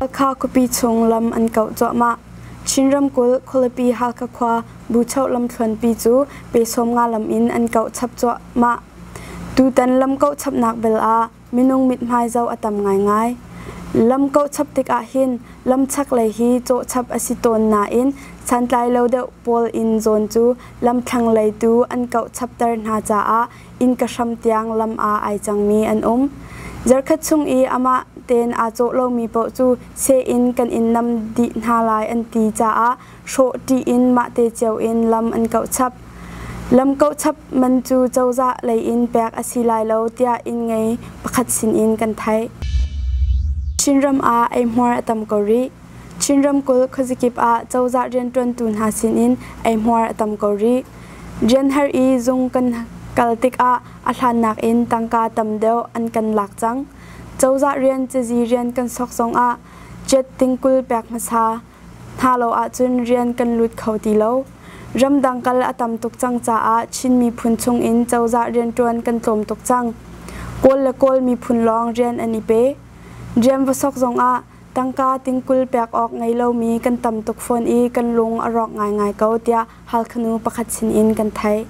Halkha khuapi chung lam an kauh cuahmah. Chin ramkulh khualipi Halkha khua Buchoh lamthluanpi cu pe 50 lam in an kauh chap cuahmah. Tutan lam kauh chapnak bel ah minung mithmai zoh a tam ngaingai. Lam kauh chap tikah hin lam chaklei hi cawh chap a si tawn nain santlai lo deuh pawl inn zawn cu lam thlanglei tu an kauh chapter hna caah innka hram tiang lam ah ai cangmi an um. Zarkhat chung i amah tein aa cawh lomi paoh cu seh in kan in nam dih hna lai an ti caah hrawh ṭih in mahte cio in lam an kauh chap. Lam kauh chap man cu cozah lei in pek a si lai lo tiah inn ngei pakhat sinin kan theih. Chinram ah eihmuar a tam ko rih. Chin ramkulh khuazakip ah cozah rianṭuantu hna sinin eihmuar a tam ko rih. Rianhar i zung kan kal tikah a hlannak in tangka tam deuh an kan lak cang. Cozah rian cazi rian kan sok zongah jet tingkul pek hmasa hna lo ahcun rian kan lut kho ti lo. Ramdang kal a tam tuk cang caah Chin miphun chungin cozah rianṭuan kan tlawm tuk cang. Kawl le Kawl miphun lawng rian an i pe. Rian va sok zongah tangka tingkul pek awk ngei lomi kan tam tuk fawn i kan lung a rawk ngaingai ko tiah Halkha nu pakhat sinin kan theih.